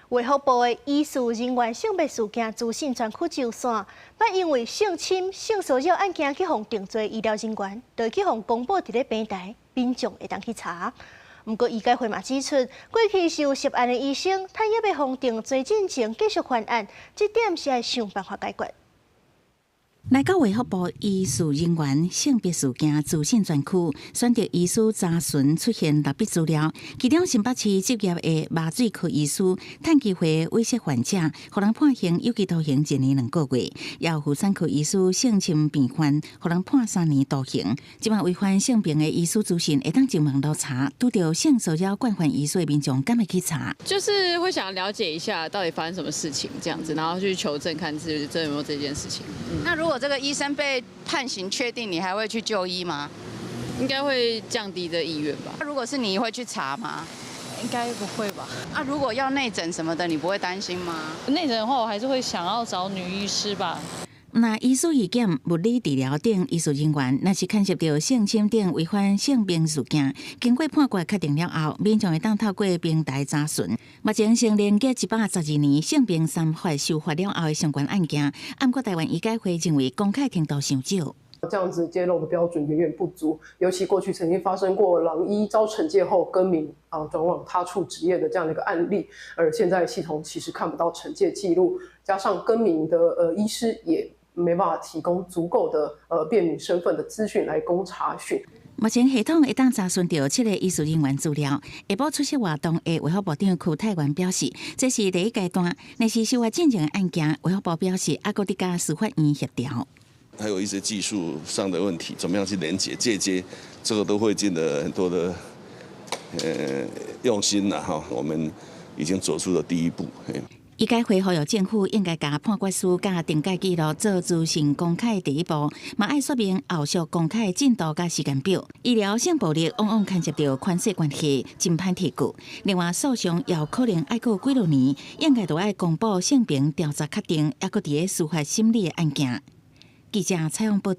衛福部的醫事人員性別事件資訊專區周線，捌因為性侵、性騷擾案件去予定罪醫療人員，就會去予公布佇咧平台，民眾會當去查。毋過醫改會嘛指出，過去是有涉案的醫生，趁猶未予定罪進前繼續犯案，這點是愛想辦法解決。來到衛福部醫事人員性別事件資訊專區，選擇醫師查詢出現六筆資料，其中新北市執業的麻醉科醫師，趁機會猥褻患者，予人判刑有期徒刑一年兩個月；也有婦產科醫師性侵病患，予人判3年徒刑。這擺違反性平的醫師資訊會當上網路查，拄著性騷擾慣犯醫師的民眾，敢會去查？就是會想了解一下到底發生什麼事情，這樣子，然後去求證，看是真有沒有這件事情。那如果這個醫生被判刑確定，你還會去就醫嗎？應該會降低這意願吧。如果是你會去查嗎？應該不會吧。啊，如果要內診什麼的，你不會擔心嗎？內診的話，我還是會想要找女醫師吧。那醫師醫檢、物理治療等醫事人員，若是牽涉著性侵等違反性平事件，經過判決確定了後，民眾會當透過平台查詢。目前成連結112年性平三法修法了後的相關案件，毋過台灣醫改會認為公開程度傷少。這樣子揭露的標準遠遠不足，尤其過去曾經發生過狼醫遭懲戒後更名啊轉往他處執業的這樣的一個案例，而現在系統其實看不到懲戒記錄，加上更名的醫師也沒辦法提供足夠的辨明身份的資訊來供查詢。目前系統會當查詢著七个醫事人員資料。下晡出席活動的衛福部長邱泰源表示，這是第一階段，若是修法進前的案件，衛福部表示猶閣佇佮司法院協調。還有一些技術上的問題，怎麼樣去連接、介接，這個都會盡了很多的用心啦哈。我們已經走出了第一步。醫改會呼籲政府應該共判決書佮懲戒記錄做資訊公開的第一步，嘛愛說明後續公開進度佮時間表。醫療性暴力往往牽涉著權勢關係，真歹提告。另外訴訟也有可能愛過幾落年，應該都愛公布性平調查確定，猶閣佇咧司法審理的案件。記者採訪報導。